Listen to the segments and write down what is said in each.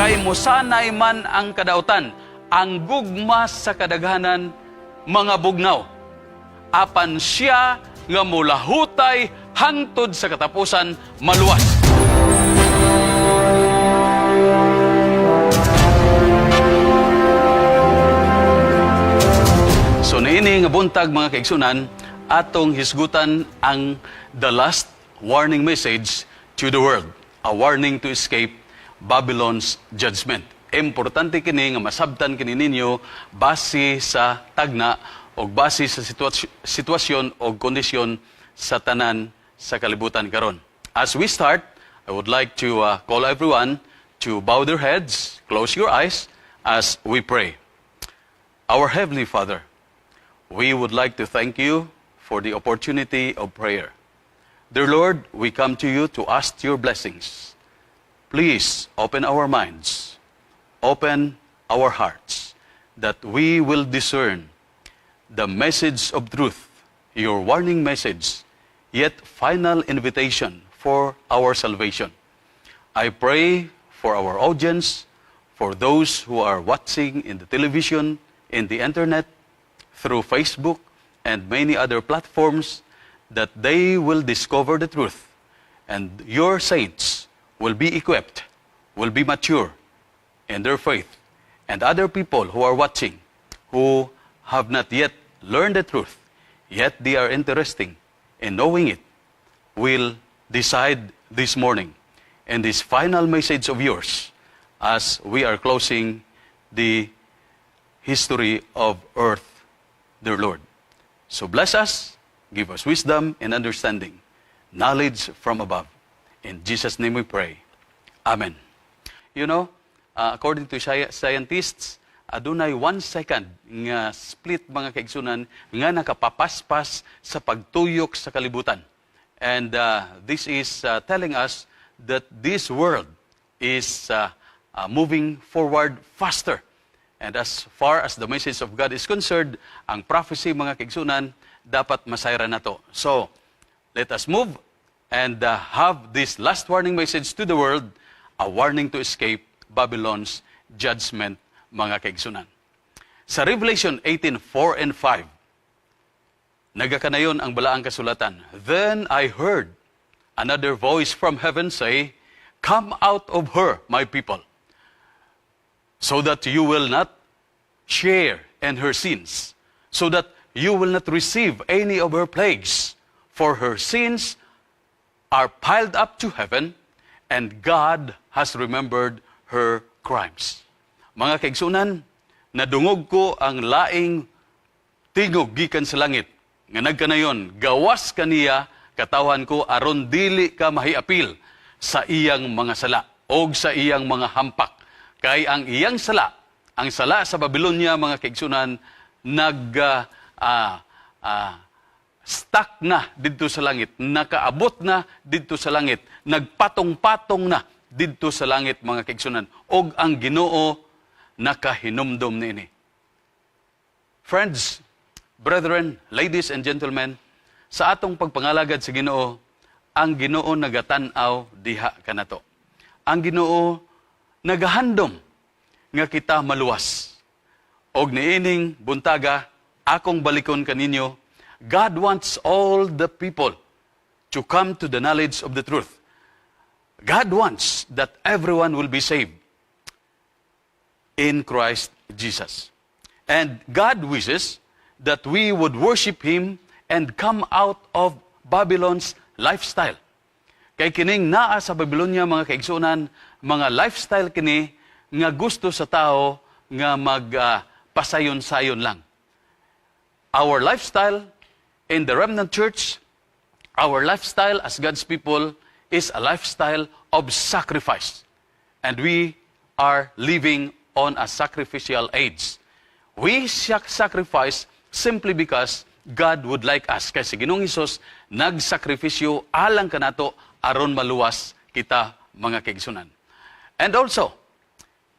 Kay musanay man ang kadautan, ang gugma sa kadaghanan mangabugnaw. Apan siya nga mulahutay hangtod sa katapusan maluwas. So niini nga buntag, mga kaigsunan, atong hisgutan ang the last warning message to the world, a warning to escape Babylon's judgment. Importante kini nga masabtan kini ninyo base sa tagna o base sa sitwasyon o kondisyon sa tanan sa kalibutan karon. As we start, I would like to call everyone to bow their heads, close your eyes as we pray. Our Heavenly Father, we would like to thank you for the opportunity of prayer. Dear Lord, we come to you to ask your blessings. Please open our minds, open our hearts, that we will discern the message of truth, your warning message, yet final invitation for our salvation. I pray for our audience, for those who are watching in the television, in the internet, through Facebook, and many other platforms, that they will discover the truth and your saints will be equipped, will be mature in their faith, and other people who are watching who have not yet learned the truth, yet they are interested in knowing it, will decide this morning in this final message of yours as we are closing the history of earth, dear Lord. So bless us, give us wisdom and understanding, knowledge from above. In Jesus' name we pray. Amen. According to scientists, adunay 1 second nga split, mga kaigsunan, nga nakapapaspas sa pagtuyok sa kalibutan. And this is telling us that this world is moving forward faster. And as far as the message of God is concerned, ang prophecy, mga kaigsunan, dapat masayran nato. So, let us move and have this last warning message to the world, a warning to escape Babylon's judgment, mga kaigsunan. Sa Revelation 18:4 and 5, nagakanayon ang balaang kasulatan, "Then I heard another voice from heaven say, 'Come out of her, my people, so that you will not share in her sins, so that you will not receive any of her plagues, for her sins are piled up to heaven, and God has remembered her crimes.'" Mga kaigsunan, nadungog ko ang laing tingog gikan sa langit nga nagkanayon, "Gawas kaniya, katawhan ko, aron dili ka mahiapil sa iyang mga sala og sa iyang mga hampak. Kay ang iyang sala," ang sala sa Babylonia, mga kaigsunan, nag stuck na didto sa langit, nakaabot na didto sa langit, nagpatong-patong na didto sa langit, mga kaigsunan. Og ang Ginoo nakahinumdom niini. Friends, brethren, ladies and gentlemen, sa atong pagpangalagad sa Ginoo, ang Ginoo nagatan-aw diha kanato. Ang Ginoo nagahandom nga kita maluwas. Og niining buntaga, akong balikon kaninyo, God wants all the people to come to the knowledge of the truth. God wants that everyone will be saved in Christ Jesus. And God wishes that we would worship Him and come out of Babylon's lifestyle. Kay kining naa sa Babylonia, mga kaigsunan, mga lifestyle kini nga gusto sa tao nga mag pasayon-sayon lang. Our lifestyle in the remnant church, our lifestyle as God's people is a lifestyle of sacrifice. And we are living on a sacrificial age. We sacrifice simply because God would like us. Kay si Ginoong Hesus nagsakripisyo alang kanato aron maluwas kita, mga kaigsunan. And also,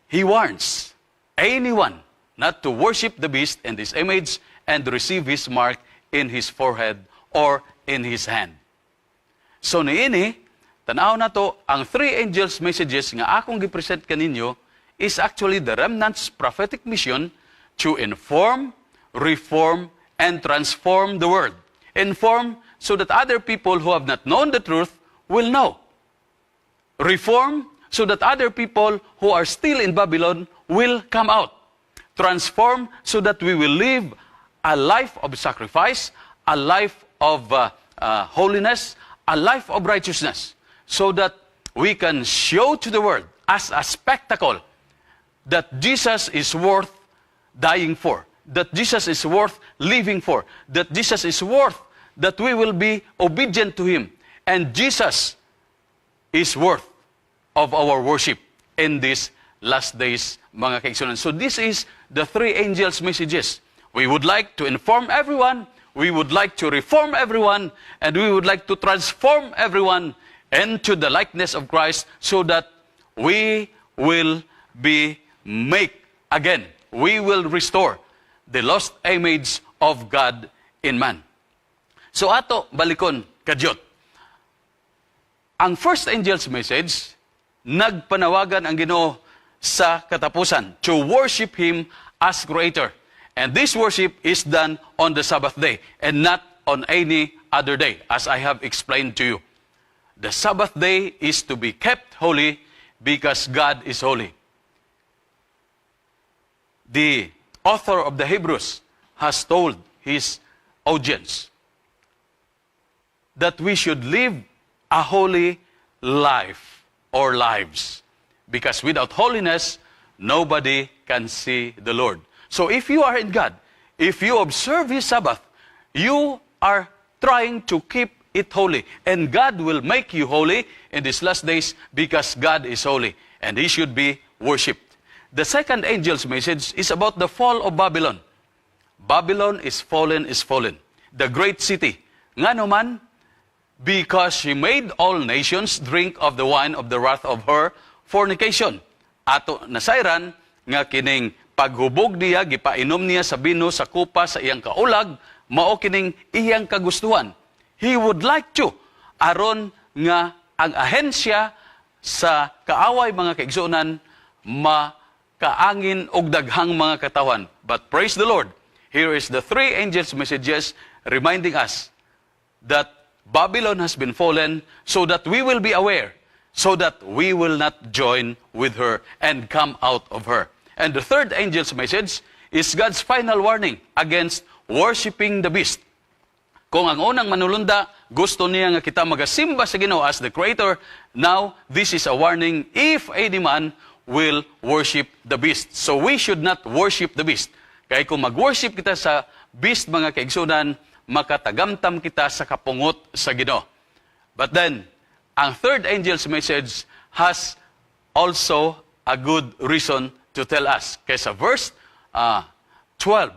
He warns anyone not to worship the beast and his image and receive his mark in his forehead or in his hand. So niini, tanaw nato ang three angels' messages nga akong gipresent kaninyo. is actually the remnant's prophetic mission to inform, reform, and transform the world. Inform so that other people who have not known the truth will know. Reform so that other people who are still in Babylon will come out. Transform so that we will live a life of sacrifice, a life of holiness, a life of righteousness, so that we can show to the world as a spectacle that Jesus is worth dying for, that Jesus is worth living for, that Jesus is worth that we will be obedient to Him, and Jesus is worth of our worship in these last days, mga kaigsunan. So this is the three angels' messages. We would like to inform everyone, we would like to reform everyone, and we would like to transform everyone into the likeness of Christ so that we will be make again. We will restore the lost image of God in man. So ato balikon kadyot. Ang first angel's message, nagpanawagan ang Ginoo sa katapusan to worship Him as Creator. And this worship is done on the Sabbath day and not on any other day, as I have explained to you. The Sabbath day is to be kept holy because God is holy. The author of the Hebrews has told his audience that we should live a holy life or lives. Because without holiness, nobody can see the Lord. So if you are in God, if you observe His Sabbath, you are trying to keep it holy. And God will make you holy in these last days because God is holy and He should be worshipped. The second angel's message is about the fall of Babylon. Babylon is fallen, is fallen. The great city. Ngano man? Because she made all nations drink of the wine of the wrath of her fornication. Ato nasayran nga kining paghubog niya, gipainom niya sa bino sa kupa sa iyang kaulag, mao kining iyang kagustuhan. He would like to aron nga ang ahensya sa kaaway, mga kaigsuonan, makaangin og daghang mga katawan. But praise the Lord, here is the three angels' messages reminding us that Babylon has been fallen so that we will be aware, so that we will not join with her and come out of her. And the third angel's message is God's final warning against worshiping the beast. Kung ang unang manulunda, gusto niya nga kita magasimba sa Ginoo as the Creator, now this is a warning if any man will worship the beast. So we should not worship the beast. Kay kung mag-worship kita sa beast, mga kaigsunan, makatagamtam kita sa kapungot sa Ginoo. But then, ang third angel's message has also a good reason to tell us. Kay sa verse 12,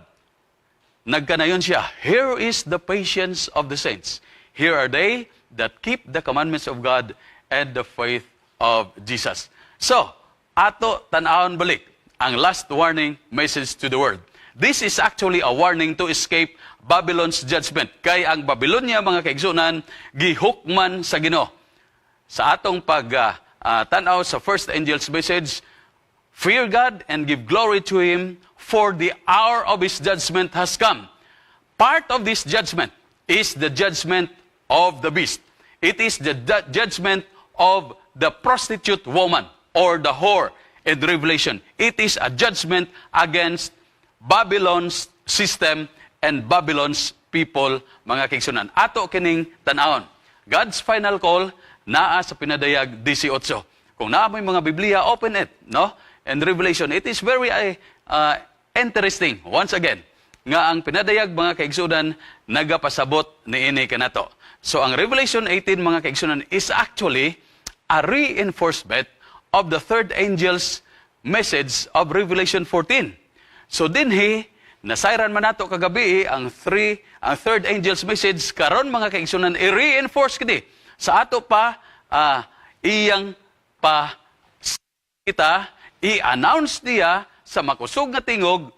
nagkanayon siya, "Here is the patience of the saints. Here are they that keep the commandments of God and the faith of Jesus." So, ato tan-awon balik ang last warning message to the world. This is actually a warning to escape Babylon's judgment. Kay ang Babylonia, mga kaigsunan, gihukman sa Ginoo. Sa atong pag tan-aw sa first angel's message, "Fear God and give glory to Him, for the hour of His judgment has come." Part of this judgment is the judgment of the beast. It is the judgment of the prostitute woman or the whore in Revelation. It is a judgment against Babylon's system and Babylon's people, mga kaigsunan. Ato kining tan-awon. God's final call naa sa Pinadayag 18. Kung naa mo'y mga Biblia, open it, no? And Revelation, it is very interesting, once again, nga ang Pinadayag, mga kaigsunan, nagapasabot niini kanato. So ang Revelation 18, mga kaigsunan, is actually a reinforcement of the third angel's message of Revelation 14. So dinhi nasayran man nato kagabi ang third angel's message. Karon, mga kaigsunan, i-reinforce kini sa ato pa iyang pa kita i-announce niya sa makusog nga tingog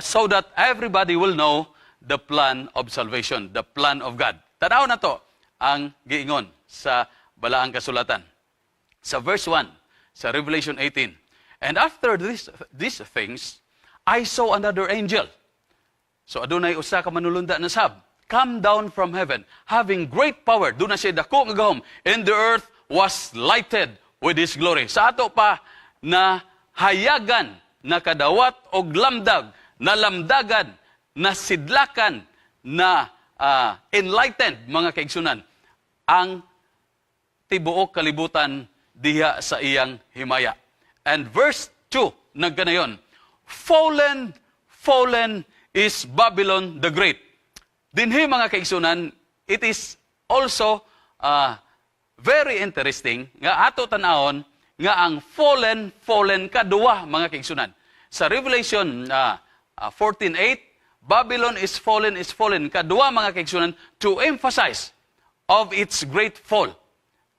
so that everybody will know the plan of salvation, the plan of God. Tanaw na to ang giingon sa balaang kasulatan. Sa verse 1 sa Revelation 18, And after these things, I saw another angel. So adunay usa ka manulunda na sab come down from heaven, having great power. Duna siya dako nga gahom. And the earth was lighted with his glory. Sa ato pa na hayagan, nakadawat og lamdag, nalamdagan, nasidlakan, na enlightened, mga kaigsunan, ang tibuok kalibutan diha sa iyang himaya. And verse 2, nagkanayon, "Fallen, fallen is Babylon the Great." Dinhi, mga kaigsunan, it is also very interesting nga ato tanawon nga ang fallen, fallen kaduwa, mga kaigsunan. Sa Revelation 14:8, "Babylon is fallen." Kaduwa, mga kaigsunan, to emphasize of its great fall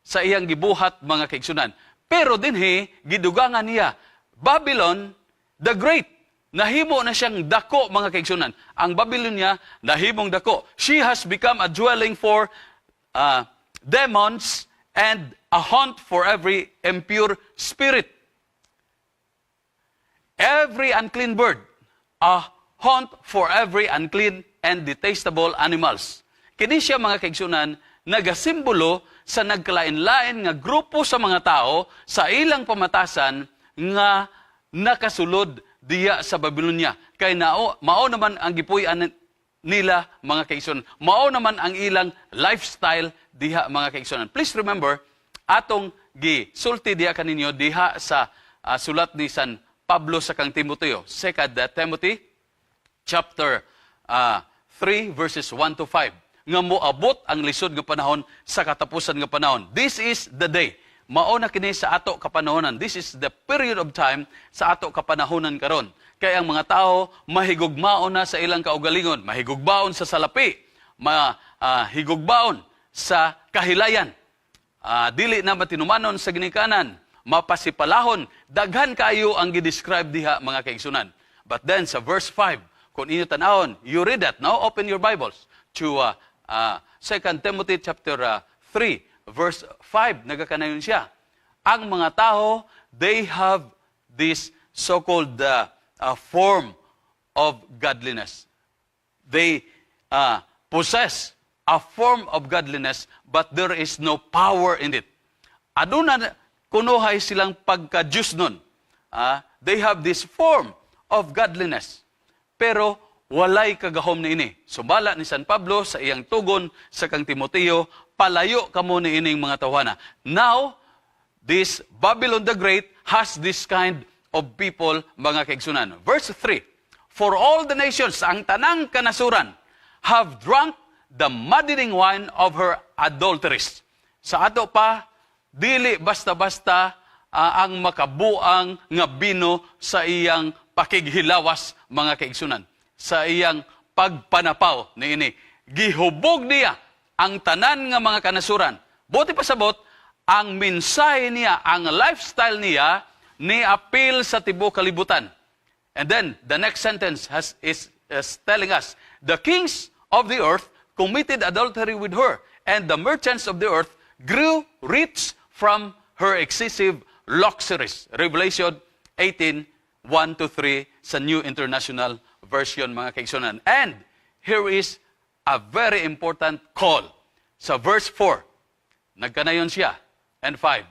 sa iyang gibuhat, mga kaigsunan. Pero dinhi gidugangan niya Babylon the Great. Nahimo na siyang dako, mga kaigsunan. Ang Babylonia nahimong dako. She has become a dwelling for demons and a haunt for every impure spirit, every unclean bird, a haunt for every unclean and detestable animals. Kini siya, mga kaigsunan, nagasimbolo sa nagkalain-lain nga grupo sa mga tao sa ilang pamatasan nga nakasulod diya sa Babylonia. Kay nao, mao naman ang gipuy-an nila, mga kaigsunan. Mao naman ang ilang lifestyle diha, mga kaigsunan. Please remember, atong gisulti diha kaninyo diha sa sulat ni San Pablo sa kang Timoteo. Second Timothy chapter 3 verses 1 to 5 nga moabot ang lisod nga panahon sa katapusan nga panahon. This is the day. Mao na kini sa ato kapanahonan. This is the period of time sa ato kapanahonan karon. Kay ang mga tao mahigugmaon na sa ilang kaugalingon, mahigugmaon sa salapi, mahigugmaon sa kahilayan. Dili na matinumanon sa ginikanan, mapasipalahon, daghan kaayo ang gi-describe diha, mga kaigsunan. But then sa verse 5, kung inyo tanawon, you read that. Now open your Bibles to 2 Timothy chapter 3 verse 5, nagakanayon siya. Ang mga tao, they have this so-called form of godliness. They possess a form of godliness, but there is no power in it. Aduna kunuhay silang pagka-Diyos nun. They have this form of godliness. Pero walay kagahom ni ini. Sumala ni San Pablo sa iyang tugon sa kang Timoteo, "Palayo kamo ni ining mga tawhana." Now, this Babylon the Great has this kind of people, mga kaigsunan. Verse 3, "For all the nations," ang tanang kanasuran, "have drunk the maddening wine of her adulteries." Sa ato pa, dili basta-basta ang makabuang nga bino sa iyang pakighilawas, mga kaigsunan. Sa iyang pagpanapaw niini. Gihubog niya ang tanan nga mga kanasuran. Buot pasabot, ang mensahe niya, ang lifestyle niya, ni appeal sa tibuok kalibutan. And then, the next sentence is telling us, "The kings of the earth committed adultery with her, and the merchants of the earth grew rich from her excessive luxuries." Revelation 18, 1 to 3 sa New International Version, mga kaigsunan. And here is a very important call. Sa verse 4, nagkanayon siya, and 5.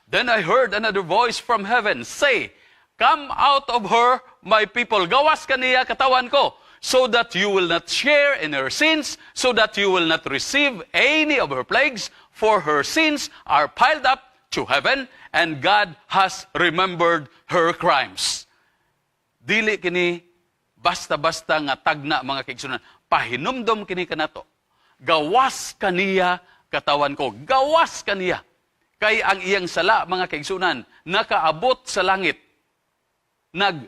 "Then I heard another voice from heaven say, 'Come out of her, my people.' Gawas kaniya, katawan ko, 'so that you will not share in her sins, so that you will not receive any of her plagues, for her sins are piled up to heaven, and God has remembered her crimes.'" Dili kini basta-basta nga tagna, mga kaigsunan. Pahinumdom kini kanato. Gawas kaniya, katawan ko. Gawas kaniya. Kay ang iyang sala, mga kaigsunan, nakaabot sa langit. Nag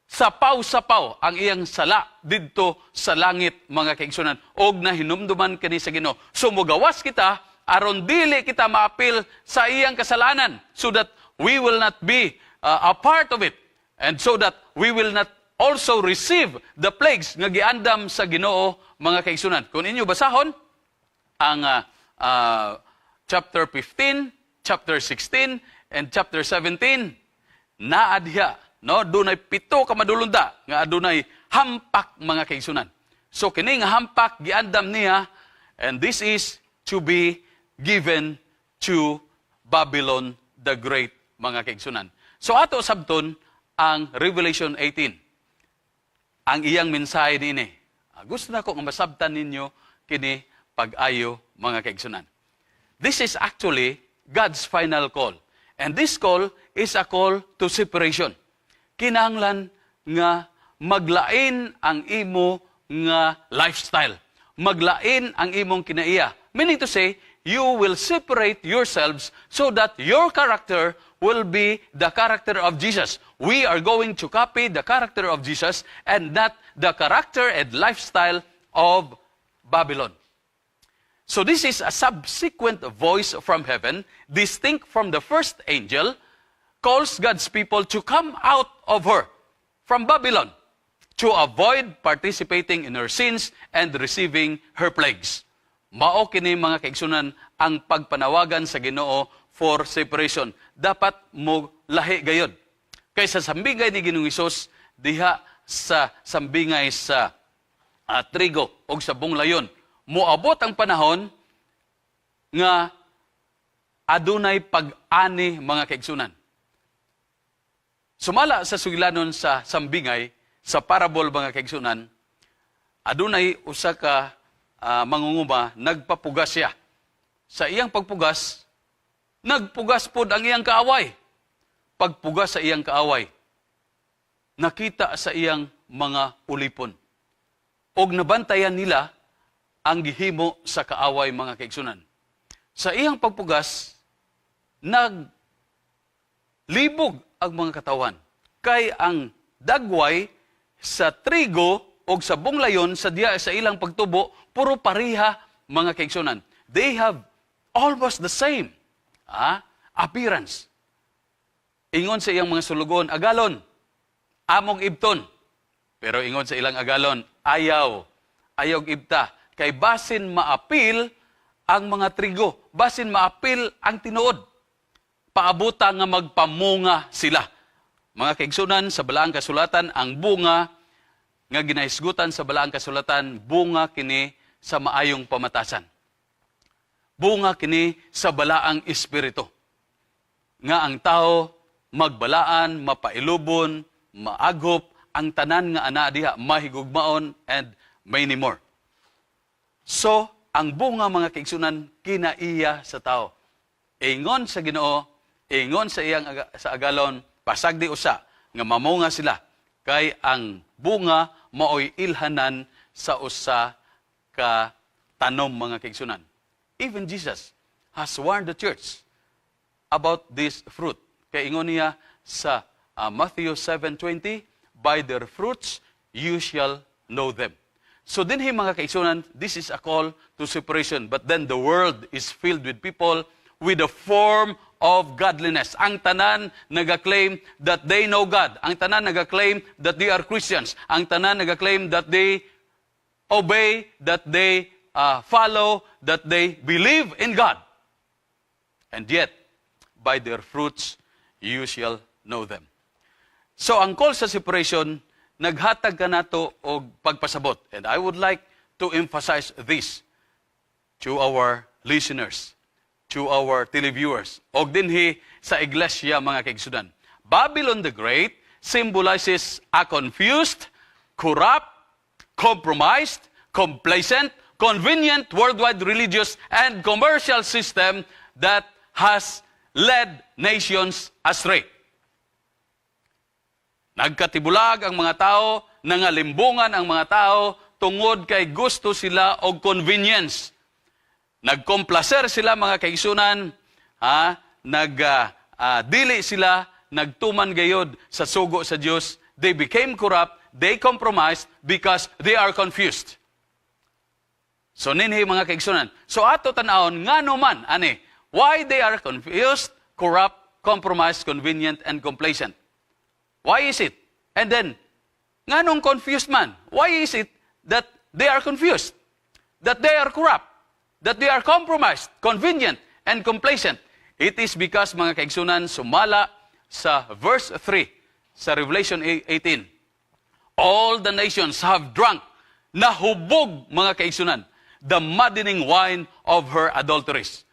sapaw-sapaw ang iyang sala didto sa langit, mga kaigsunan, og nahinumduman kini sa Ginoo. So mugawas kita aron dili kita maapil sa iyang kasalanan, so that we will not be a part of it and so that we will not also receive the plagues nga giandam sa Ginoo, mga kaigsunan. Kung inyo basahon ang chapter 15, chapter 16 and chapter 17, Naa diha, no, dunay pito ka madulunda nga adunay hampak, mga kaigsunan. So kini nga hampak giandam niya, and this is to be given to Babylon the Great, mga kaigsunan. So ato sabton ang Revelation 18. Ang iyang mensahe niini. Gusto nako nga masabtan ninyo kini pag-ayo, mga kaigsunan. This is actually God's final call. And this call is a call to separation. Kinahanglan nga maglain ang imo nga lifestyle. Maglain ang imong kinaiya. Meaning to say, you will separate yourselves so that your character will be the character of Jesus. We are going to copy the character of Jesus and not the character and lifestyle of Babylon. So this is a subsequent voice from heaven, distinct from the first angel, calls God's people to come out of her, from Babylon, to avoid participating in her sins and receiving her plagues. Mao kini, mga kaigsunan, ang pagpanawagan sa Ginoo for separation. Dapat mo lahi gayod. Kay sa sambingay ni Ginoong Hesus diha sa sambingay sa trigo o sa bunglayon, moabot ang panahon nga adunay pag-ani, mga kaigsunan. Sumala sa sugilanon sa sambingay, sa parable, mga kaigsunan, adunay usa ka mangunguma, nagpapugas siya. Sa iyang pagpugas, nagpugas pod ang iyang kaaway. Pagpugas sa iyang kaaway, nakita sa iyang mga ulipon. Og nabantayan nila ang gihimo sa kaaway, mga kaigsunan. Sa iyang pagpugas, naglibog ang mga katawan. Kay ang dagway sa trigo o sa bunglayon sa diya sa ilang pagtubo, puro pareha, mga kaigsunan. They have almost the same appearance. Ingon sa iyang mga sulugon, "Agalon, among ibton." Pero ingon sa ilang agalon, "Ayaw, ayaw ibta. Kay basin maapil ang mga trigo, basin maapil ang tinuod. Paabuta nga magpamunga sila." Mga kaigsunan, sa Balaang Kasulatan, ang bunga nga ginahisgutan sa Balaang Kasulatan, bunga kini sa maayong pamatasan. Bunga kini sa Balaang Espiritu. Nga ang tao magbalaan, mapailubon, maagop, ang tanan nga ana diha, mahigugmaon, and many more. So, ang bunga, mga kaigsunan, kinaiya sa tao. Ingon sa Ginoo, ingon sa iyang sa agalon, "Pasagdi usa nga mamunga sila kay ang bunga maoy ilhanan sa usa ka tanom," mga kaigsunan. Even Jesus has warned the church about this fruit. Kay ingon niya sa Matthew 7:20, "By their fruits you shall know them." So dinhi, mga kaigsunan, this is a call to separation. But then the world is filled with people with a form of godliness. Ang tanan nag-claim that they know God. Ang tanan nag-claim that they are Christians. Ang tanan nag-claim that they obey, that they follow, that they believe in God. And yet, by their fruits, you shall know them. So, ang call sa separation, naghatag kanato og pagpasabot. And I would like to emphasize this to our listeners, to our televiewers, og dinhi sa iglesia, mga kaigsunan. Babylon the Great symbolizes a confused, corrupt, compromised, complacent, convenient worldwide religious and commercial system that has led nations astray. Nagkatibulag ang mga tao, nangalimbungan ang mga tao tungod kay gusto sila og convenience. Nagkomplacer sila, mga kaigsunan, ha? Nag dili sila nagtuman gayod sa sugo sa Dios. They became corrupt, they compromised because they are confused. So ninhi, mga kaigsunan. So ato tan-awon ngano man ani, why they are confused, corrupt, compromised, convenient and complacent. Why is it? And then, nganong confused man? Why is it that they are confused? That they are corrupt? That they are compromised, convenient, and complacent? It is because, mga kaigsunan, sumala Sa verse 3 sa Revelation 18, "All the nations have drunk," nahubog, mga kaigsunan, "the maddening wine of her adulteries.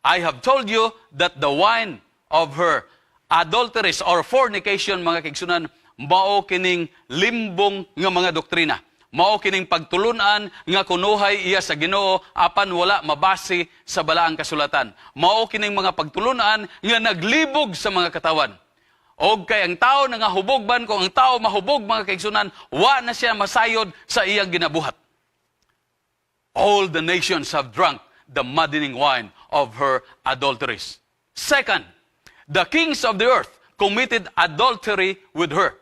I have told you that the wine of her adulteries or fornication," mga kaigsunan, mao kining limbong nga mga doktrina. Mao kining pagtulunan nga kunuhay iya sa Ginoo apan wala mabase sa balaang kasulatan. Mao kining mga pagtulunan nga naglibog sa mga katawan. Og kay ang tao nga hubog ban, kung ang tao mahubog, mga kaigsunan, wa na siya masayod sa iyang ginabuhat. "All the nations have drunk the maddening wine of her adulteries." Second, the kings of the earth committed adultery with her.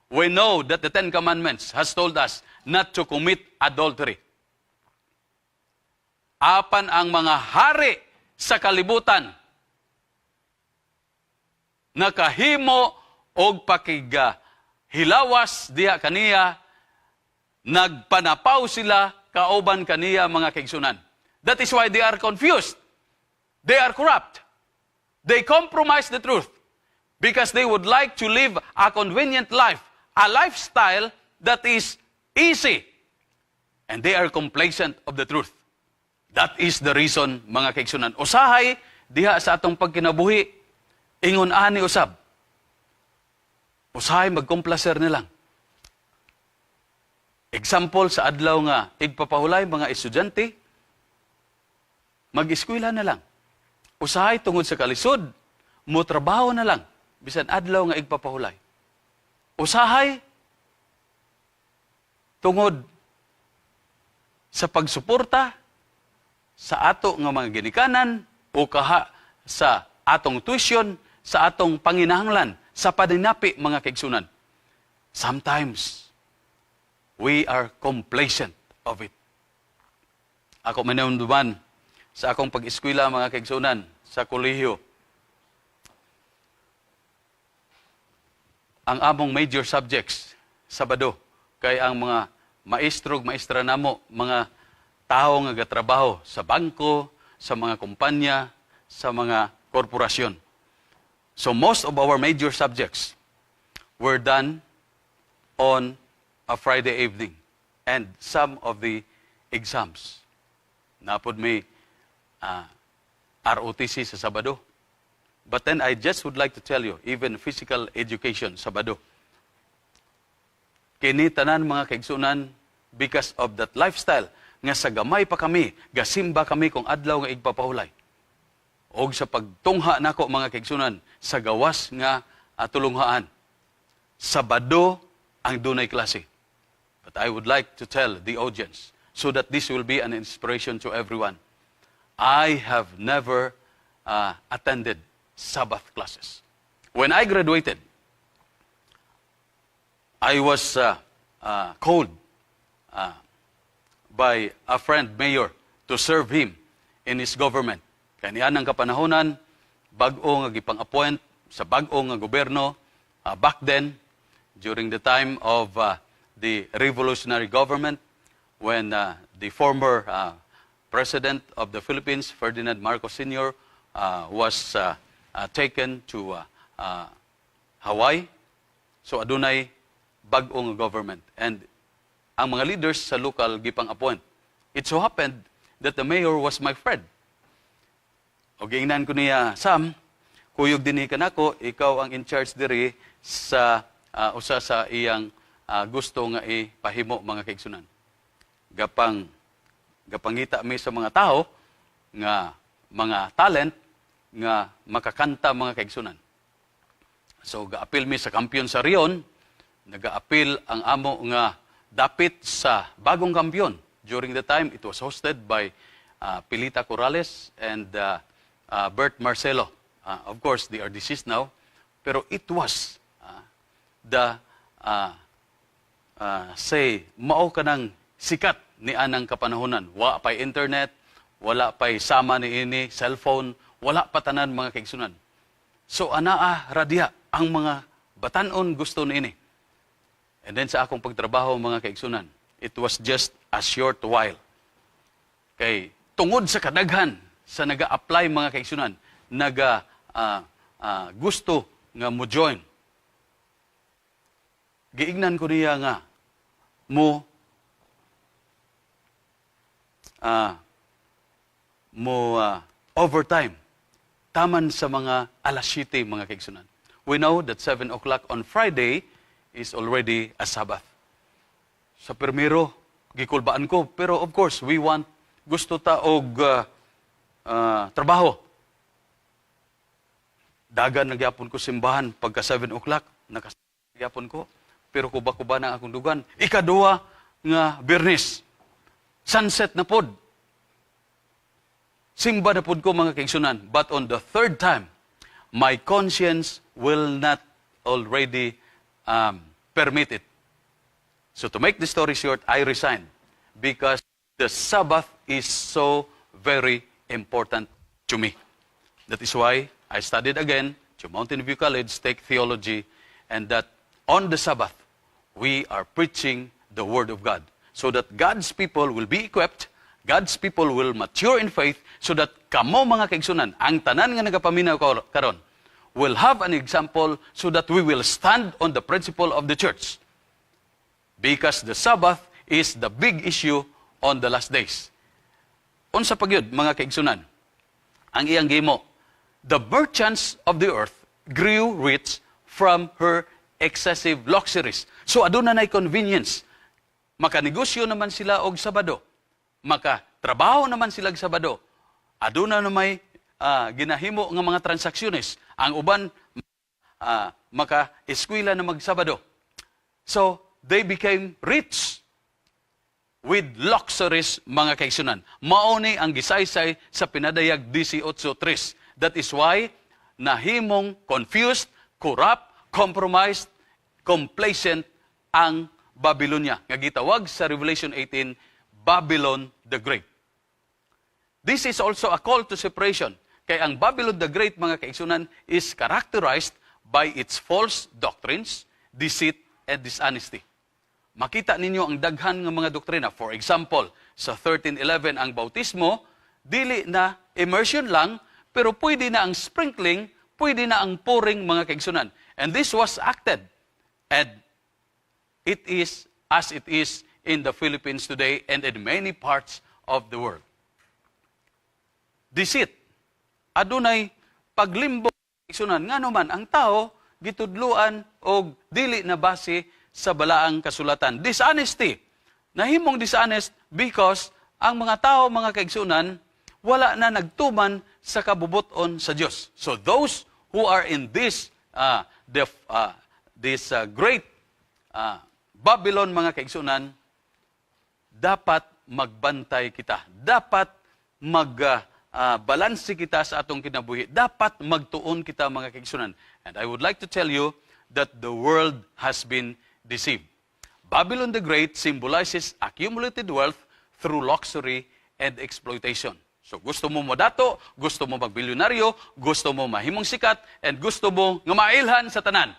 We know that the Ten Commandments has told us not to commit adultery. Apan ang mga hari sa kalibutan nakahimo og pakiga hilawas diha kaniya, nagpanapaw sila kauban kaniya, mga kaigsunan. That is why they are confused. They are corrupt. They compromise the truth because they would like to live a convenient life, a lifestyle that is easy. And they are complacent of the truth. That is the reason, mga kaigsunan. Usahay, diha sa atong pagkinabuhi, ingon ani usab. Usahay magkomplaser nilang. Example, sa adlaw nga igpapahulay, mga estudyante, mag-eskwela na lang. Usahay tungod sa kalisod, mo trabaho na lang bisan adlaw nga igpapahulay. Usahay tungod sa pagsuporta sa ato nga mga ginikanan o kaha sa atong tuition, sa atong panginahanglan, sa paninapi, mga kaigsunan. Sometimes, we are complacent of it. Ako manumduman sa akong pag-eskwela, mga kaigsunan, sa kolehiyo. Ang among major subjects, Sabado, kay ang mga maestro ug maestra namo, mga tao nga gatrabaho sa bangko, sa mga kumpanya, sa mga korporasyon. So most of our major subjects were done on a Friday evening and some of the exams. Naa pod may ROTC sa Sabado. But then I just would like to tell you, even physical education, Sabado. Kini tanan, mga kaigsunan, because of that lifestyle, nga sa gamay pa kami, gasimba kami kung adlaw nga igpapahulay. Og sa pagtungha nako, mga kaigsunan, sa gawas nga tulunghaan, Sabado ang dunay klase. But I would like to tell the audience, so that this will be an inspiration to everyone. I have never attended Sabbath classes. When I graduated, I was called by a friend mayor to serve him in his government. Kaya niyan ang kapanahonan, bag-o nga gipang-appoint sa bag-o nga gobyerno back then, during the time of the revolutionary government, when the former president of the Philippines, Ferdinand Marcos Sr., was taken to Hawaii. So adunay bag-o nga government. And ang mga leaders sa local gipang-appoint. It so happened that the mayor was my friend. O giingnan ko niya, "Sam, kuyog dinhi kanako, ikaw ang in charge diri sa usa sa iyang gusto nga ipahimo," mga kaigsunan. Gapangita mi sa mga tao nga mga talent nga makakanta, mga kaigsunan. So gaapil mi sa kampiyon sa Rion, nagaapil ang amo nga dapit sa bagong kampiyon. During the time, it was hosted by Pilita Corrales and Bert Marcelo. Of course, they are deceased now. Pero it was the, say, mao kanang sikat ni anang kapanahonan. Wa pa'y internet, wala pa'y sama ni ini, cellphone, wala pa tanan, mga kaigsunan. So anaa radya ang mga batanon gusto niini. And then sa akong pagtrabaho, mga kaigsunan, it was just a short while. Kay tungod sa kadaghan sa naga-apply, mga kaigsunan, naga gusto nga mo join. Giingnan ko niya nga mo overtime taman sa mga alas 7, mga kaigsunan. We know that 7 o'clock on Friday is already a Sabbath. Sa primero, gikulbaan ko. Pero of course, we want, gusto ta og trabaho. Dagan na gyapon ko simbahan pagka 7 o'clock. Naka gyapon ko. Pero kuba-kuba na akong dugan. Ikaduha nga Biyernes. Sunset na pod. Simba na pod ko, mga kaigsunan. But on the third time, my conscience will not already permit it. So to make the story short, I resigned because the Sabbath is so very important to me. That is why I studied again to Mountain View College, take theology, and that on the Sabbath, we are preaching the Word of God so that God's people will be equipped, God's people will mature in faith, so that kamo, mga kaigsunan, ang tanan nga nagapaminaw karon, will have an example so that we will stand on the principle of the church. Because the Sabbath is the big issue on the last days. Unsa pa gyud, mga kaigsunan, ang iyang gimo, the merchants of the earth grew rich from her excessive luxuries. So aduna nay convenience. Makanegosyo naman sila og Sabado. Makatrabaho naman sila og Sabado. Aduna na may ginahimo nga mga transaksyones. Ang uban maka-eskwela na magsabado. So they became rich with luxuries, mga kaigsunan. Mao ni ang gisaysay sa Pinadayag 18.3. That is why nahimong confused, corrupt, compromised, complacent ang Babylonia nga gitawag sa Revelation 18, Babylon the Great. This is also a call to separation. Kay ang Babylon the Great, mga kaigsunan, is characterized by its false doctrines, deceit, and dishonesty. Makita ninyo ang daghan nga mga doktrina. For example, sa 1311, ang bautismo, dili na immersion lang, pero pwede na ang sprinkling, pwede na ang pouring, mga kaigsunan. And this was acted. And it is as it is in the Philippines today and in many parts of the world. Deceit. Adunay paglimbo, kaigsunan. Ngano man ang tao gitudluan og dili na base sa balaang kasulatan. Dishonesty. Nahimong dishonest because ang mga tao, mga kaigsunan, wala na nagtuman sa kabubuton sa Dios. So those who are in this great Babylon, mga kaigsunan, dapat magbantay kita. Dapat mag balanse kita sa atong kinabuhi. Dapat magtuon kita, mga kaigsunan. And I would like to tell you that the world has been deceived. Babylon the Great symbolizes accumulated wealth through luxury and exploitation. So gusto mo modato, gusto mo magbilyonaryo, gusto mo mahimong sikat, and gusto mo nga mailhan sa tanan.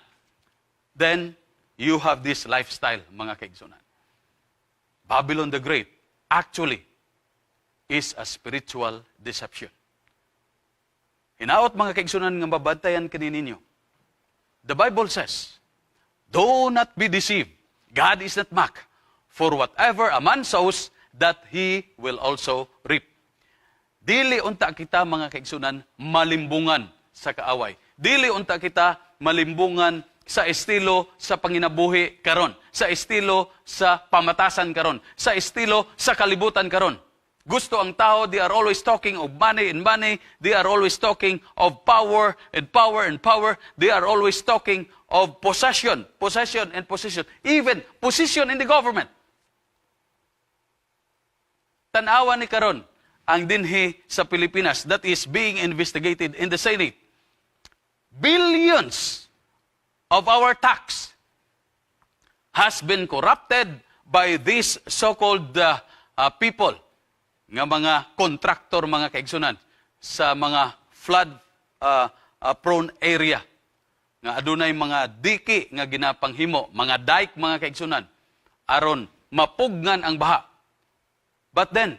Then, you have this lifestyle, mga kaigsunan. Babylon the Great actually is a spiritual deception. Hinaot, mga kaigsunan, nga mabantayan kini ninyo. The Bible says, "Do not be deceived. God is not mocked. For whatever a man sows, that he will also reap." Dili unta kita, mga kaigsunan, malimbungan sa kaaway. Dili unta kita malimbungan sa estilo sa panginabuhi karon, sa estilo sa pamatasan karon, sa estilo sa kalibutan karon. Gusto ang tao, they are always talking of money and money. They are always talking of power and power and power. They are always talking of possession, possession and possession. Even position in the government. Tanawa ni karon ang dinhi sa Pilipinas that is being investigated in the Senate. Billions of our tax has been corrupted by these so-called people nga mga kontraktor, mga kaigsunan, sa mga flood prone area nga adunay mga diki nga ginapanghimo, mga dike, mga kaigsunan, aron mapugnan ang baha. But then,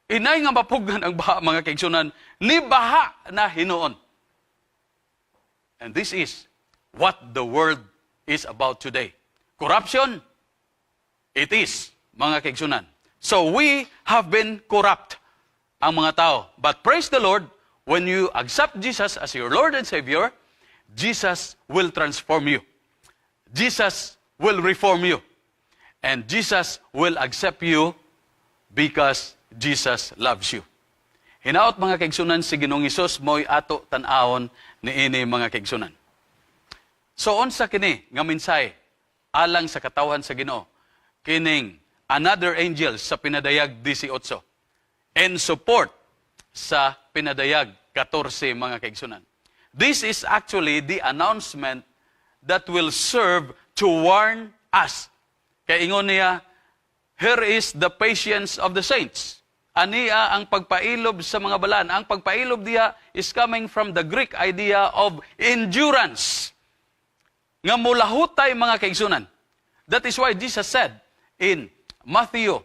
inay nga mapugnan ang baha, mga kaigsunan, ni baha na hinuon. And this is What the world is about today. Corruption, it is, mga kaigsunan. So we have been corrupt, ang mga tao. But praise the Lord, when you accept Jesus as your Lord and Savior, Jesus will transform you. Jesus will reform you. And Jesus will accept you because Jesus loves you. Hinaot, mga kaigsunan, si Ginoong Hesus mo'y ato tan-awon niini, mga kaigsunan. So unsa kini nga mensahe alang sa katawhan sa Ginoo? Kining another angel sa Pinadayag 18 in support sa Pinadayag 14, mga kaigsunan. This is actually the announcement that will serve to warn us. Kay ingon niya, "Here is the patience of the saints." Ania ang pagpailob sa mga balaan. Ang pagpailob diha is coming from the Greek idea of endurance. Nga mulahutay, mga kaigsunan. That is why Jesus said in Matthew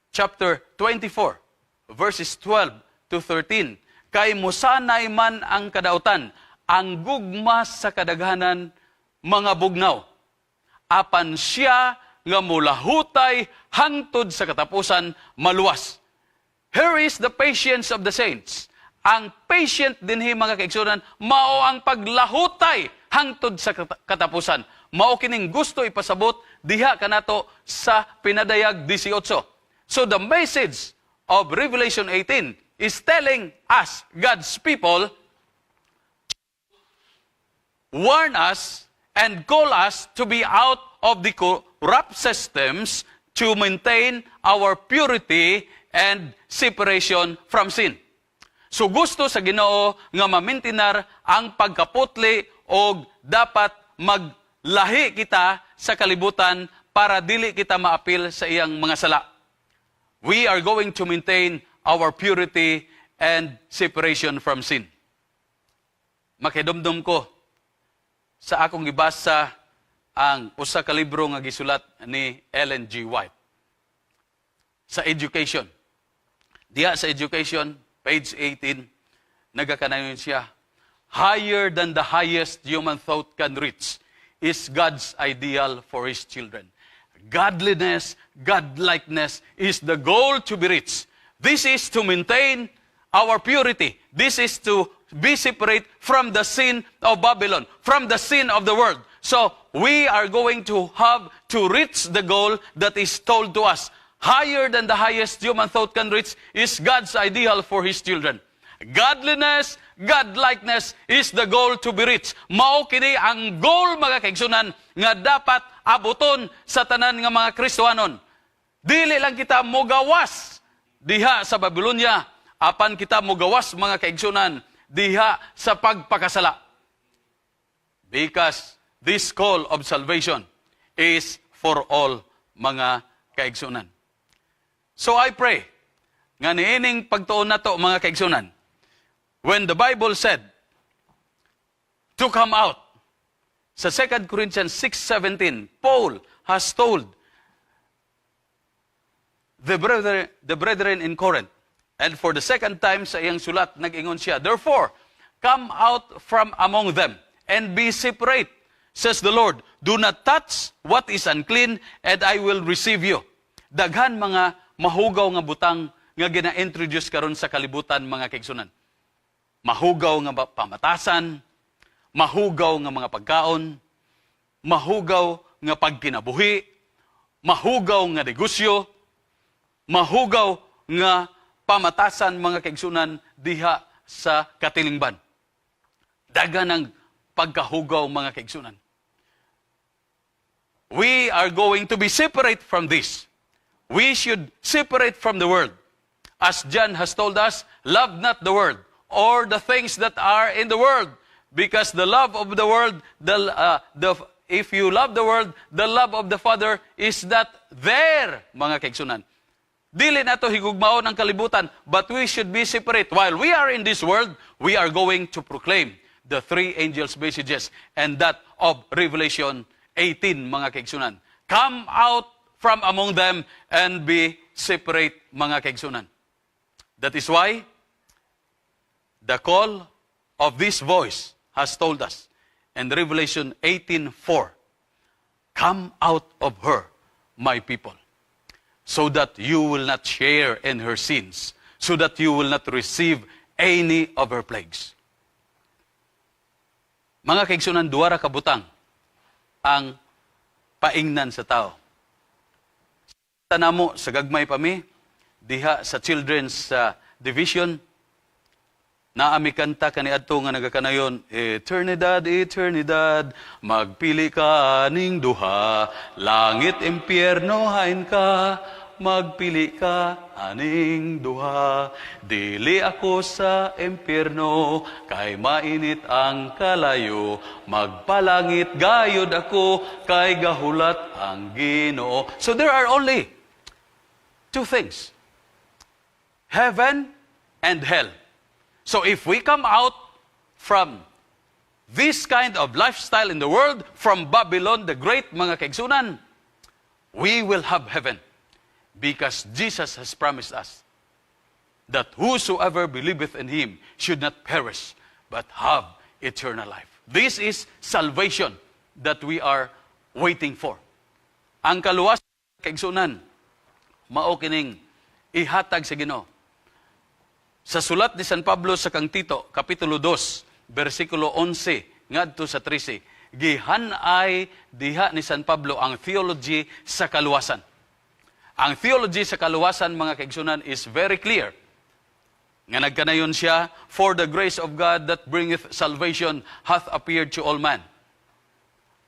chapter 24, verses 12 to 13, "Kay musanay man ang kadautan, ang gugma sa kadaghanan mangabugnaw. Apan siya nga mulahutay hangtod sa katapusan maluwas." Here is the patience of the saints. Ang patient dinhi, mga kaigsunan, mao ang paglahutay hangtod sa katapusan. Mao kining gusto ipasabot diha kanato sa Pinadayag 18. So the message of Revelation 18 is telling us, God's people, warn us and call us to be out of the corrupt systems to maintain our purity and separation from sin. So gusto sa Ginoo nga mamintinar ang pagkaputli og dapat maglahi kita sa kalibutan para dili kita maapil sa iyang mga sala. We are going to maintain our purity and separation from sin. Makidumdum ko sa akong gibasa ang usa ka libro nga gisulat ni Ellen G. White sa education. Diha sa education, page 18, nagakanayon siya, "Higher than the highest human thought can reach is God's ideal for His children. Godliness, godlikeness is the goal to be reached." This is to maintain our purity. This is to be separate from the sin of Babylon, from the sin of the world. So we are going to have to reach the goal that is told to us. Higher than the highest human thought can reach is God's ideal for His children. Godliness, godlikeness is the goal to be reached. Mao kini ang goal, mga kaigsunan, nga dapat abuton sa tanan nga mga Kristohanon. Dili lang kita mogawas diha sa Babylonia, apan kita mogawas, mga kaigsunan, diha sa pagpakasala. Because this call of salvation is for all, mga kaigsunan. So I pray nga niining pagtuon nato, mga kaigsunan, when the Bible said to come out sa 2 Corinthians 6:17, Paul has told the brethren in Corinth, and for the second time sa iyang sulat, nag-ingon siya, "Therefore, come out from among them and be separate, says the Lord. Do not touch what is unclean, and I will receive you." Daghan mga mahugaw nga butang nga gina-introduce karon sa kalibutan, mga kaigsunan. Mahugaw nga pamatasan, mahugaw nga mga pagkaon, mahugaw nga pagkinabuhi, mahugaw nga negosyo, mahugaw nga pamatasan, mga kaigsunan, diha sa katilingban. Daghan ang pagkahugaw, mga kaigsunan. We are going to be separate from this. We should separate from the world. As John has told us, "Love not the world or the things that are in the world." Because the love of the world, if you love the world, the love of the Father is not there, mga kaigsunan. Dili nato higugmaon ang kalibutan, but we should be separate. While we are in this world, we are going to proclaim the three angels' messages and that of Revelation 18, mga kaigsunan. Come out from among them and be separate, mga kaigsunan. That is why the call of this voice has told us And Revelation 18:4, "Come out of her, my people, so that you will not share in her sins, so that you will not receive any of her plagues." Mga kaigsunan, duha ra ka butang ang paingnan sa tao. Namo sa gagmay pa mi diha sa children's division, naa mi kanta kaniadto nga nagakanayon, "Eternidad, eternidad, magpili ka ning duha, langit, impyerno, hain ka, magpili ka aning duha. Dili ako sa impyerno, kay mainit ang kalayo, magpalangit gayod ako, kay gahulat ang Ginoo." So there are only two things: heaven and hell. So if we come out from this kind of lifestyle in the world, from Babylon the Great, mga kaigsunan, we will have heaven. Because Jesus has promised us that whosoever believeth in Him should not perish, but have eternal life. This is salvation that we are waiting for. Ang kaluwasan, kaigsunan, mao kining ihatag sa Ginoo. Sa sulat ni San Pablo sa kang Tito, Kapitulo 2, versikulo 11 ngadto sa 13, gihan-ay diha ni San Pablo ang theology sa kaluwasan. Ang theology sa kaluwasan, mga kaigsunan, is very clear. Nga nagkanayon siya, "For the grace of God that bringeth salvation hath appeared to all men."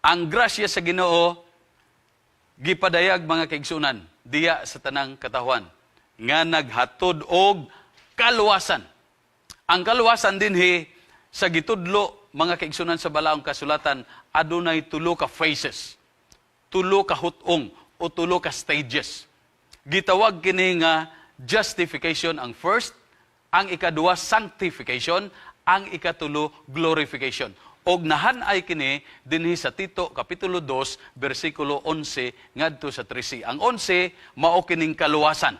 Ang grasya sa Ginoo gipadayag, mga kaigsunan, diya sa tanang katawhan nga naghatod og kaluwasan. Ang kaluwasan dinhi sa gitudlo, mga kaigsunan, sa balaang kasulatan, adunay tulo ka phases, tulo ka hutong o tulo ka stages. Gitawag kini nga justification ang first, ang ikaduha sanctification, ang ikatulo glorification. Og nahan-ay kini dinhi sa Tito kapitulo 2 bersikulo 11 ngadto sa 13. Ang 11 mao kining kaluwasan.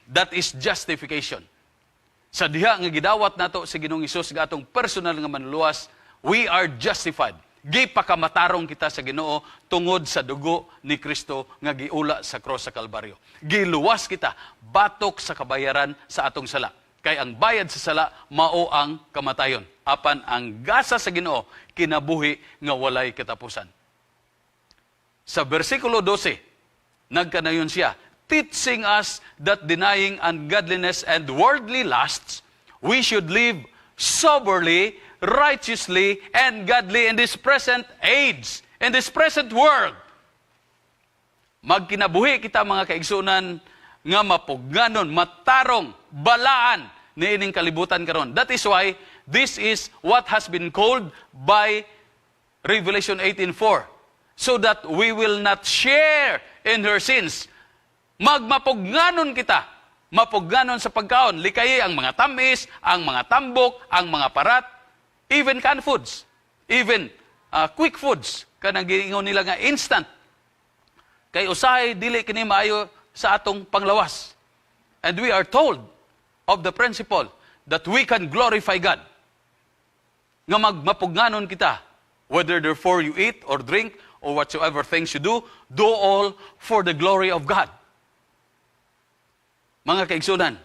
That is justification. Sa diha nga gidawat nato si Ginoong Hesus nga atong personal nga manluluwas, we are justified. Gipakamatarong kita sa Ginoo tungod sa dugo ni Kristo nga giula sa cross sa Kalbaryo. Giluwas kita batok sa kabayaran sa atong sala. Kay ang bayad sa sala mao ang kamatayon. Apan ang gasa sa Ginoo kinabuhi nga walay katapusan. Sa versikulo 12, nagkanayon siya, "Teaching us that denying ungodliness and worldly lusts, we should live soberly, righteously, and godly in this present age, in this present world." Magkinabuhi kita, mga kaigsunan, nga mapugnanon, matarong, balaan niining kalibutan karon. That is why this is what has been called by Revelation 18:4, so that we will not share in her sins. Magmapugnanon kita. Mapugnanon sa pagkaon. Likayi ang mga tamis, ang mga tambok, ang mga parat, even canned foods, even quick foods, kanang giingon nila nga instant. Kay usahay dili kini maayo sa atong panglawas. And we are told of the principle that we can glorify God. Nga magmapugnanon kita, "Whether therefore you eat or drink or whatsoever things you do, do all for the glory of God." Mga kaigsunan,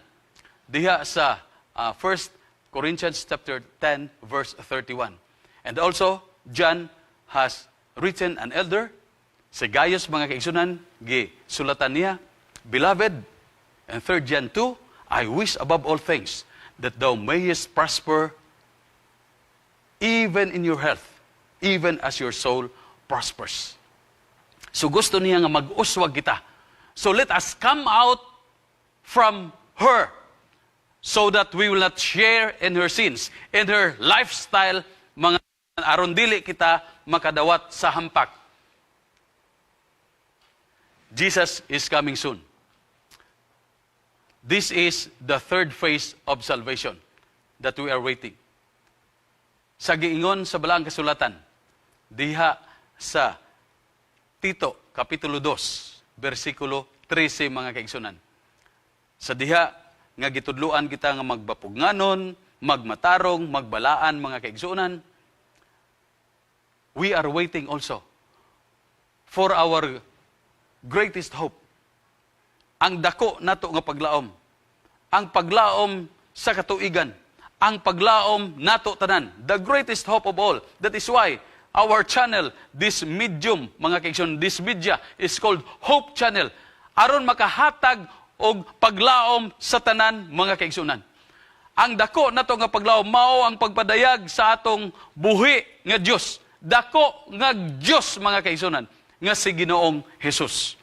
diha sa 1 Corinthians chapter 10 verse 31. And also, John has written an elder, si Gaius, mga kaigsunan, gi sulatan niya, "Beloved," and 3 John 2, "I wish above all things that thou mayest prosper even in your health, even as your soul prospers." So gusto niya nga mag-uswag kita. So let us come out from her so that we will not share in her sins, in her lifestyle, mga aron dili kita makadawat sa hampak. Jesus is coming soon. This is the third phase of salvation that we are waiting. Sa giingon sa balaang kasulatan, diha sa Tito, Kapitulo 2, versikulo 13, mga kaigsunan. Sa diha nga gitudluan kita nga magmapugnanon, magmatarong, magbalaan, mga kaigsunan, We are waiting also for our greatest hope. Ang dako nato nga paglaom. Ang paglaom sa katuigan. Ang paglaom nato tanan. The greatest hope of all. That is why our channel, this medium, mga kaigsoon, this media is called Hope Channel. Aron makahatag og paglaom sa tanan, mga kaigsunan. Ang dako nato nga paglaom mao ang pagpadayag sa atong buhi nga Dios. Dako nga Dios, mga kaigsunan, nga si Ginoong Jesus.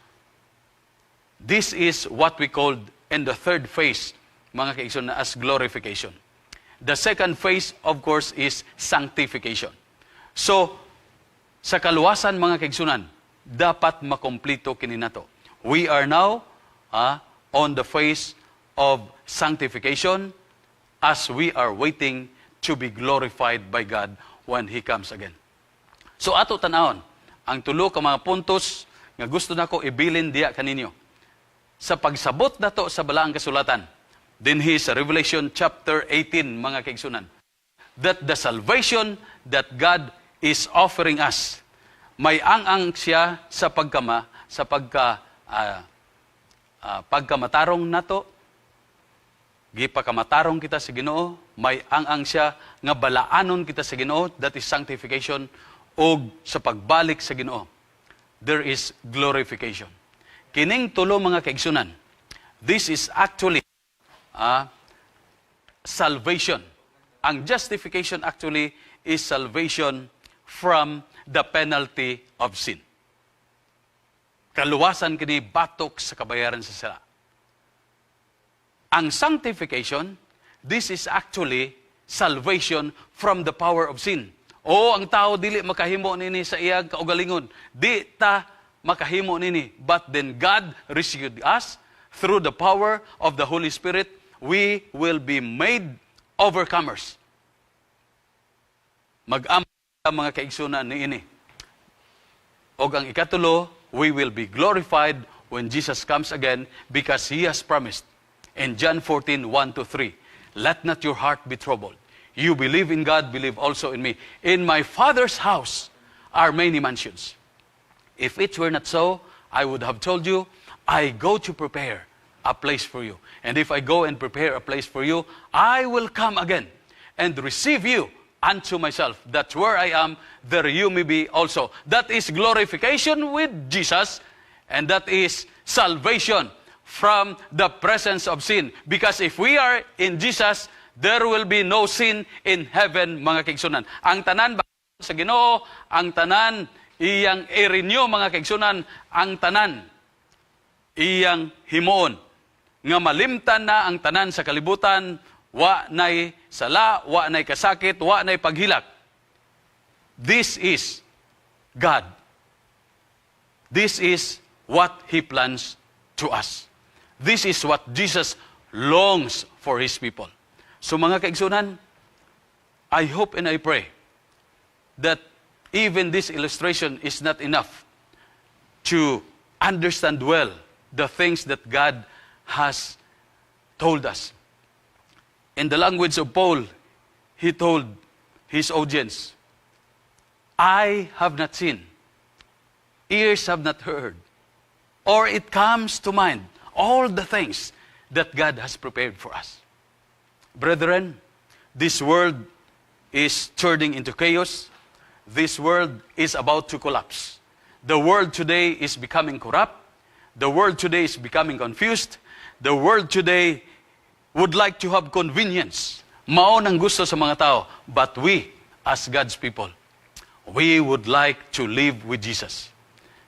This is what we called in the third phase, mga kaigsunan, as glorification. The second phase, of course, is sanctification. So, sa kaluwasan, mga kaigsunan, dapat makomplito kini nato. We are now on the phase of sanctification as we are waiting to be glorified by God when He comes again. So ato tanawon ang tulo ka mga puntos nga gusto nako ibilin diya kaninyo. Sa pagsabot nato sa balaang kasulatan, dinhi sa Revelation chapter 18, mga kaigsunan, that the salvation that God is offering us, may ang-ang siya sa pagkamatarong nato, gipakamatarong kita sa Ginoo, may ang-ang siya nga balaanon kita sa Ginoo, that is sanctification, ug sa pagbalik sa Ginoo, there is glorification. Kining tulo, mga kaigsunan, this is actually salvation. Ang justification actually is salvation from the penalty of sin. Kaluwasan kini batok sa kabayaran sa sala. Ang sanctification, this is actually salvation from the power of sin. O ang tao dili makahimo nini sa iyang kaugalingon. Di ta makahimo nini. But then God rescued us through the power of the Holy Spirit. We will be made overcomers. Mag-ama, mga kaigsunan, niini. Og ang ikatulo, we will be glorified when Jesus comes again because He has promised in John 14, 1 to 3, "Let not your heart be troubled. You believe in God, believe also in me. In my Father's house are many mansions. If it were not so, I would have told you, I go to prepare a place for you. And if I go and prepare a place for you, I will come again and receive you unto myself, that where I am, there you may be also." That is glorification with Jesus, and that is salvation from the presence of sin. Because if we are in Jesus, there will be no sin in heaven, mga kaigsunan. Ang tanan sa Ginoo, ang tanan iyang i-renew, mga kaigsunan, ang tanan iyang himuon nga malimtan na ang tanan sa kalibutan, wa nay sala, wa nay kasakit, wa nay paghilak. This is God. This is what He plans to us. This is what Jesus longs for His people. So mga kaigsunan, I hope and I pray that even this illustration is not enough to understand well the things that God has told us. In the language of Paul, he told his audience, "I have not seen, ears have not heard, or it comes to mind all the things that God has prepared for us." Brethren, this world is turning into chaos. This world is about to collapse. The world today is becoming corrupt. The world today is becoming confused. The world today would like to have convenience. Mao nang gusto sa mga tao. But we, as God's people, we would like to live with Jesus.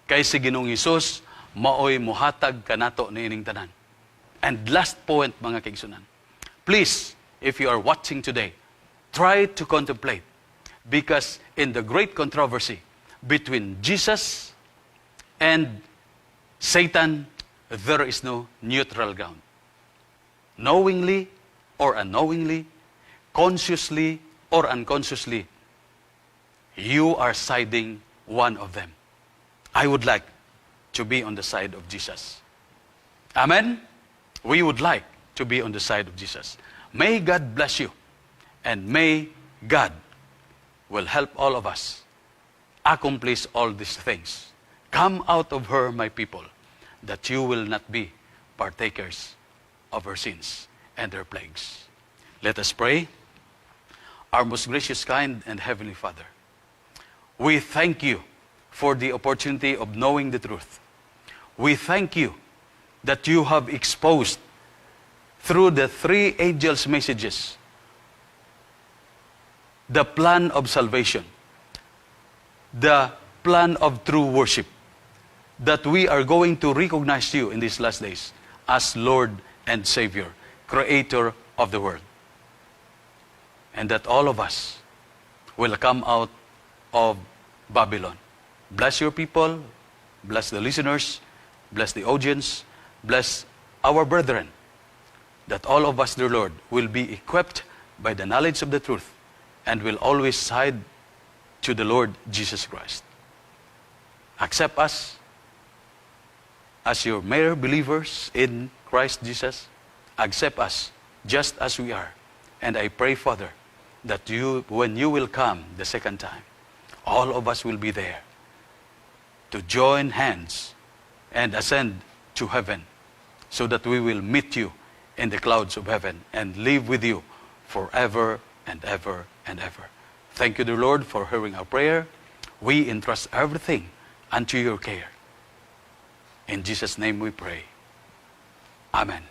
Kay si Ginoong Hesus, maoy muhatag kanato niining tanan. And last point, mga kaigsunan. Please, if you are watching today, try to contemplate. Because in the great controversy between Jesus and Satan, there is no neutral ground. Knowingly or unknowingly, consciously or unconsciously, you are siding one of them. I would like to be on the side of Jesus. Amen? We would like to be on the side of Jesus. May God bless you, and may God will help all of us. Accomplish all these things. Come out of her, my people, that you will not be partakers of her sins and her plagues. Let us pray. Our most gracious, kind, and heavenly Father, we thank you for the opportunity of knowing the truth. We thank you that you have exposed through the three angels' messages the plan of salvation, the plan of true worship, that we are going to recognize you in these last days as Lord and Savior, Creator of the world. And that all of us will come out of Babylon. Bless your people, bless the listeners, bless the audience, bless our brethren, that all of us, dear Lord, will be equipped by the knowledge of the truth and will always side to the Lord Jesus Christ. Accept us as your mere believers in Christ Jesus. Accept us just as we are. And I pray, Father, that you, when you will come the second time, all of us will be there to join hands and ascend to heaven so that we will meet you in the clouds of heaven and live with you forever and ever and ever. Thank you, dear Lord, for hearing our prayer. We entrust everything unto your care. In Jesus' name we pray. Amen.